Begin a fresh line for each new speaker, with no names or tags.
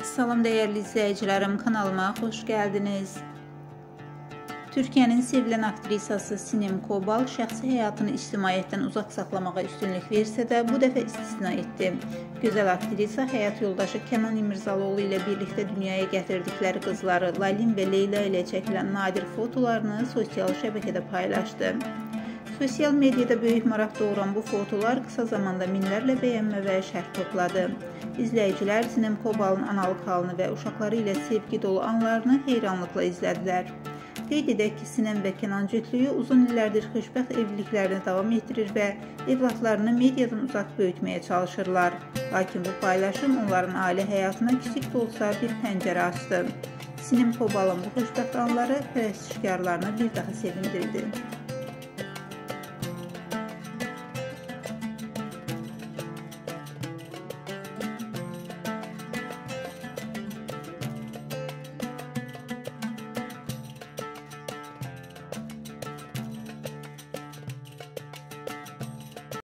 Salam dəyərli izləyicilərim, kanalıma xoş gəldiniz. Türkiyənin sevilən aktrisası Sinem Kobal şəxsi həyatını ictimaiyyətdən uzaq saxlamağa üstünlük versə də, bu dəfə istisna etdi. Gözəl aktrisa həyat yoldaşı Kenan İmirzalıoğlu ilə birlikdə dünyaya gətirdikləri qızları Lalin və Leyla ilə çəkilən nadir fotolarını sosial şəbəkədə paylaşdı. Sosial mediada böyük maraq doğuran bu fotolar qısa zamanda minlərlə bəyənmə və şərh topladı. İzləyicilər Sinem Kobalın analıq halını və uşaqları ilə sevgi dolu anlarını heyranlıqla izlədilər. Qeyd edək ki, Sinem və Kenan cütlüyü uzun illərdir xoşbəxt evliliklərini davam etdirir və evlatlarını mediadan uzaq böyütməyə çalışırlar. Lakin bu paylaşım onların ailə həyatına kiçik də olsa bir pəncərə açdı. Sinem Kobalın bu xoşbəxt anları pərəstişkarlarını bir daha sevindirdi.